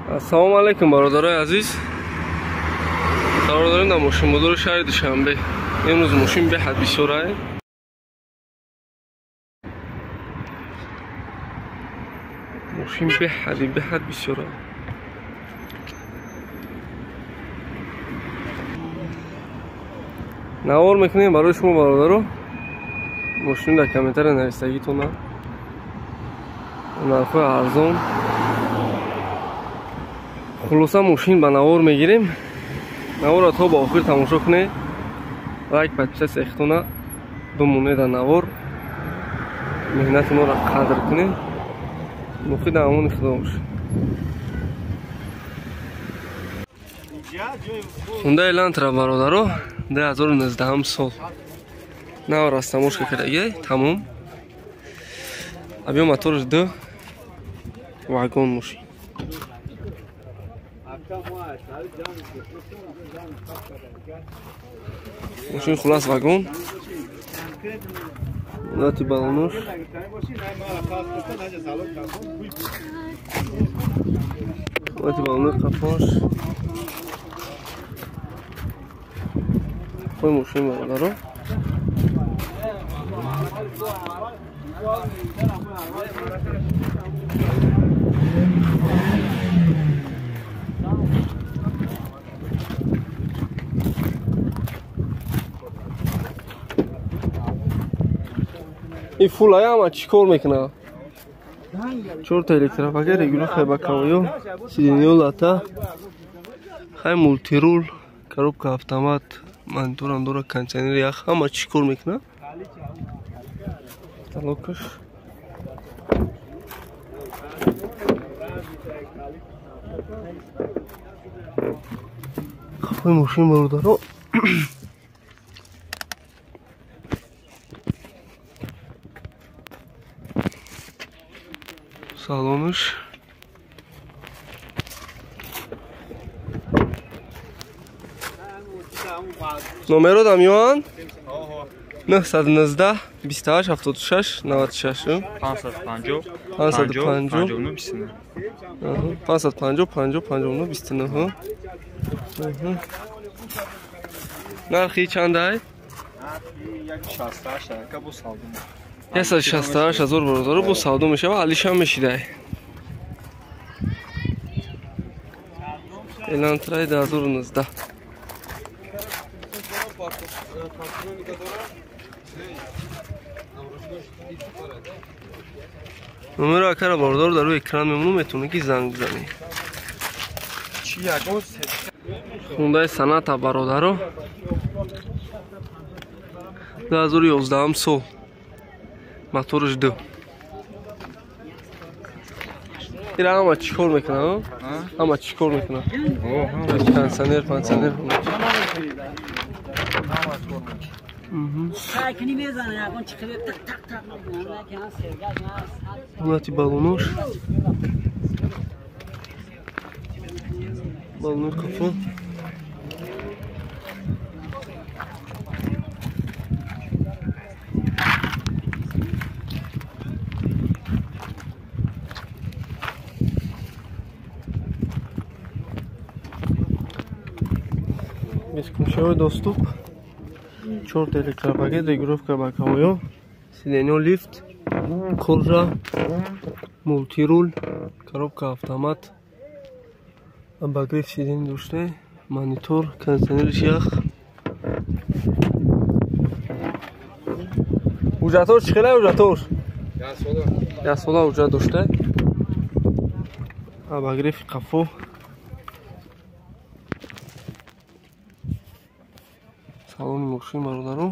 Ассалому алайкум, бародарои азиз. Қарор дорем дар мошинбозори шаҳри Душанбе. Имрӯз мошин беҳад бисёрае. Мошин беҳад бисёрае. Навор мекунем барои шумо бародаро. Мошин дар комментария нависагитона. Нархҳои арзон. Хулоса мошин ба навор мегирем. Наворро то ба охир тамошо кунед. Лайк, подписаться эхтона бимонед дар навор. Меҳнати моро қадр кунед. Муфид амони худо бошед. Хундаи Элантра бародаро 2019 сол. Навор аз тамошка кардагӣ, тамом. Абё моторш 2 вагон мошин. Мошин хулас вагон. Нати балонош. Нати балонош қафош. Қой мошин бародаро. Ин фулая ама чӣ кор мекунад? Чорта электропакет, регулировка боковой, сиденье лата, хай мультирул, коробка автомат, мониторам дора, кондиционер ях, ҳама чӣ кор мекунад? Талокаш. Қафои мошин бародаро. Салонуш. Номеро дам Йоан? 919 28 76 96 550 550 59 29. 550 50 59 29. Нархи чандай? 168 ака бо савдо. 168 ҳазор бародаро бо савдо мешава, алишам мешидай. Элантраи 2019. Номеро акара бародаро дар рӯи экран мемонам, метавонед ки занг бизанед. Хундаи Соната бародаро 2011 сол. Моторш 2. Ира ҳама чӣ кор мекунад? Ҳама чӣ кор мекунад? Кондиционер, пансионер. Ҳолати балонош. Балонои қафо. Бескунчаҳои доступ, чорта электропакет, регулировка боковой, сиденье лифт, кожа, мультирул, коробка автомат, обогрев сидений дошта, монитор, кондиционериш ях. Ҳуҷҷатош чӣ хела ҳуҷҷатош? Як сола ҳуҷҷат дошта. Обогрев қафо. Салони мошин бародаро.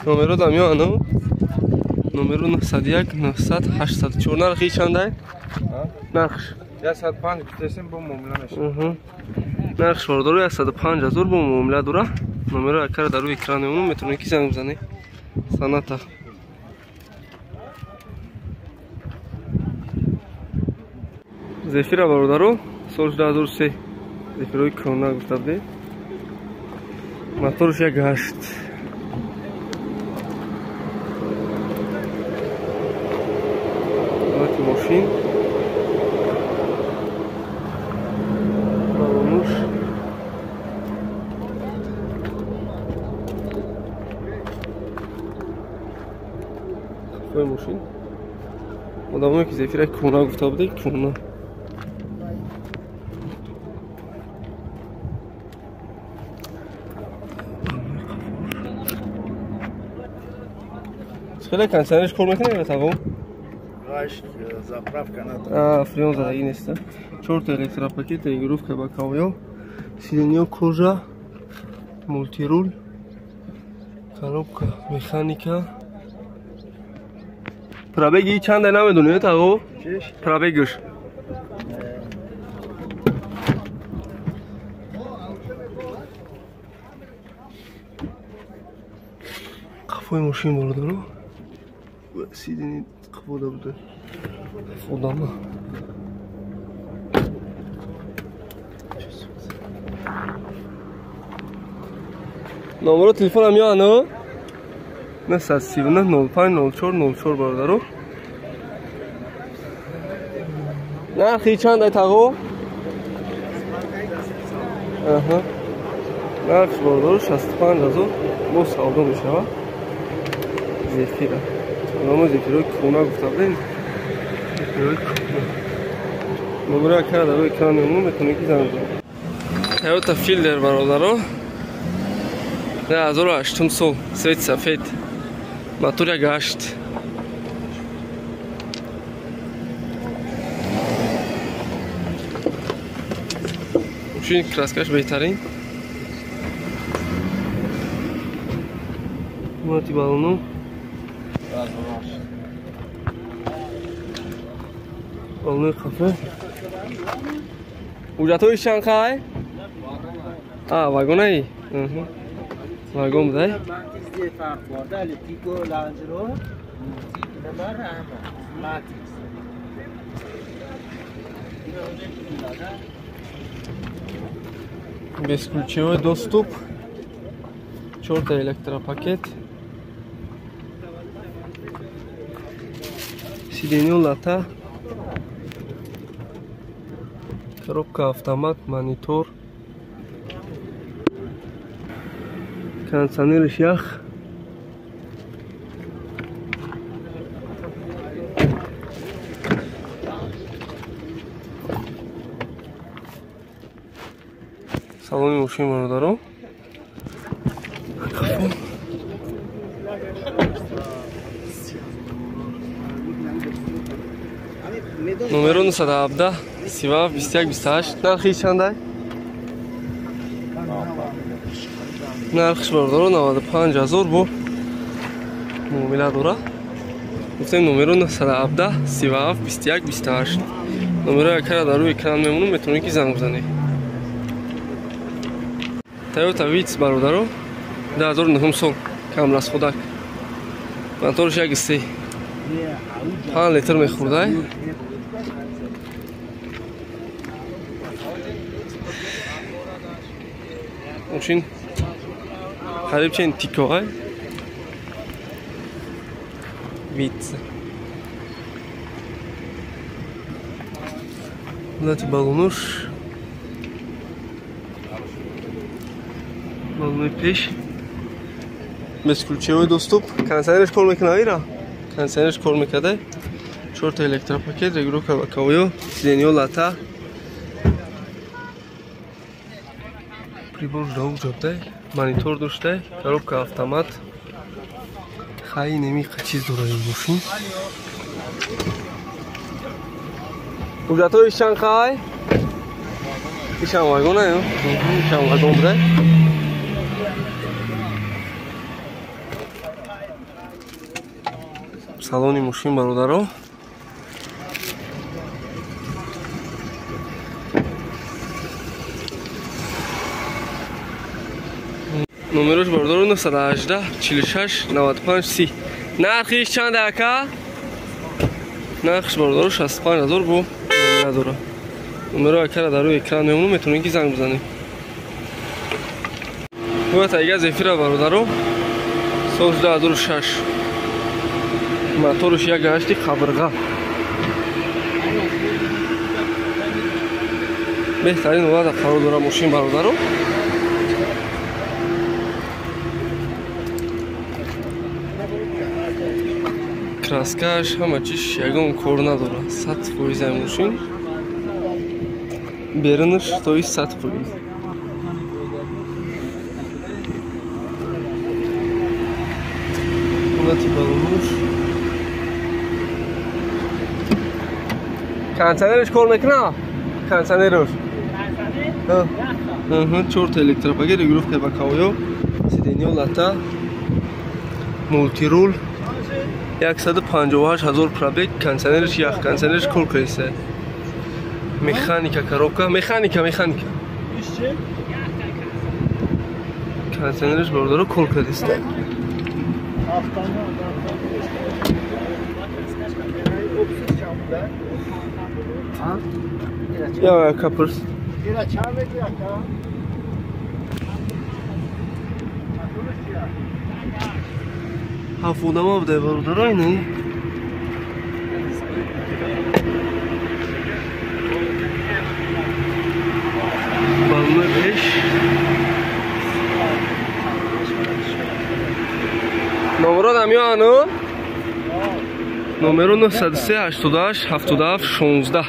Номеро дам ёану? Номеро 901 900 804. Нархи чандай? Нархш 105 гуфтесем, бо муомила мешавад. Нархш бародаро 105 ҳазор бо муомила дора. Номеро акара дар рӯи экран мемонам, метавонед ки занг бизанед. Соната. Зефира бародаро соли 2003. Зефирои крона гуфта будем. Моторш 1.8. мошин. Балонуш. Қафои мошин. Одамое ки Зефира кӯна гуфта буде, кӯна. Хеле кондиционерш кор мекунад ё тағо? Заправка надорад. Фреон задагӣ нест. Чорта электропакет, регулировка боковой, сиденье кожа, мультируль, коробка, механика. Пробеги чанд намедонӣ тағо? Пробегш. Қафои мошин бародаро. Сидени қафода буда. Одама. Номеро телефонам ё ано? 939 05 04 04 бародаро. Нархи чанд ай тағо? Аҳа. Нархи бародаро 65 ҳазор бо савдо мешавад. Зефира. Одамо Зефирои кӯна гуфта будем. Зефирои кӯна. Номеро акара дар рӯи экран мемонам, метавонед ки занг бизанед. Toyota Fielder бародаро. 2008 сол, цвет сафед. Мотор 1.8. Мошин краскаш беҳтарин. Мати балону. Балони қафо. Ҳуҷҷатҳои чанд қай? Вагонаи? Вагон будай? Бесключевой доступ, чорта электропакет, сиденье лата, коробка автомат, монитор, кондиционерш ях. Салони мошин бародаро. Номеро 917 37 21 28. Нархи чандай? Нархиш бародаро 95 ҳазор бо муомила дора. Гуфтем номеро 917 37 21 28. Номеро акара дар рӯи экран мемонам, метавонед ки занг бизанед. Toyota Vitz бародаро 2009 сол, камрасходак. Моторш 1.3. 5 литр мехӯрдай. Мошин қариб чен тикоғай. Vitz. Лати балонуш. Балони пеш. Бесключевой доступ. Кондиционерш кор мекунад ира? Кондиционерш кор мекарда. Чорта электропакет, регулировка боковой, сиденье лата. Прибор жабдай, монитор доштай, коробка автомат. Хай неми чиз дора ин мошин. Ҳуҷҷатҳои чанд хай? Ишам вагон аю? Ишам вагон будай. Салони мошин бародаро. Номерош бародаро 918 46 95 30. Нархиш чанд ака? Нархиш бародаро 65 ҳазор бо надора. Номеро акара дар рӯи экран мемонам, метавонед ки занг бизанед. Бояд айга Зефира бародаро сол 2006. Моторш 1.8 қабирға. Беҳтарин ҳолата қарор дора мошин бародаро. Краскаш ҳама чиш ягон кор надора. 100% ай мошин. Берунаш тои 100%. Ҳолати балонуш. Кондиционерш кор мекунад? Кондиционерш. Чорта электропакет, регулировка боковой, сиденье лата, мултирул. 158 000 пробег, кондиционерш ях, кондиционерш кор кардааст. Механика коробка, механика. Кондиционерш бародаро кор кардааст. Я капурс. Ҳафтодама будай бародаро ини. Балони пеш. Номерот ам ё ану? Номеро 903 88 77 16.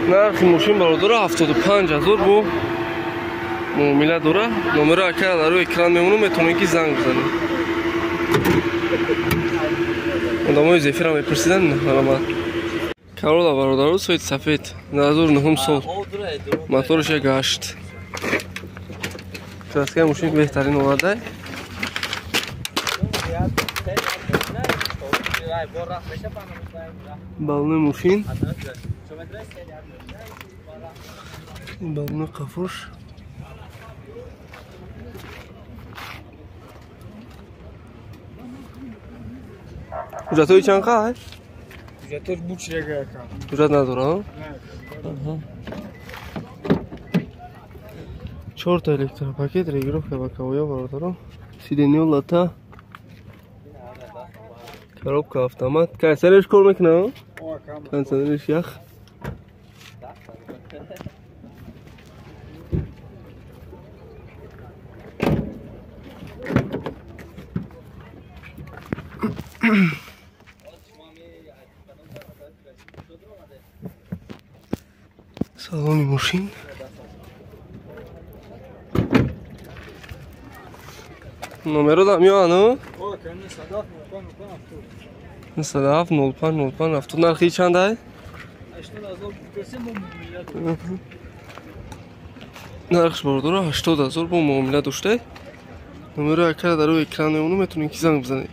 Нархи мошин бародаро 75 000 бо муомила дора. Номеро акара дар рӯи экран мемонам, метавонед ки занг бизанед. Одамои зефира мепурсиданд, марҳамат. Карола бародаро соит сафед 2009 сол. Мотораш 1.8. Краскаи мошин беҳтарин овардай. Балони мошин. Балони қафош. Ҳуҷҷатҳои чанд қай? Ҳуҷҷатҳош бучрега яка. Ҳуҷҷат надора? Чорта электропакет, регулировка боковой бародаро. Сиденье лата. Коробка автомат. Кондиционерш кор мекунад? Кондиционерш ях. Салони мошин. Номеро дам ё ану? 97 05 05 70. Нархи чандай? Нархш бародаро 80 000 бо муомила доштай. Номеро акара дар рӯи экран мемонам, метавонед ки занг бизанед.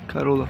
Карола.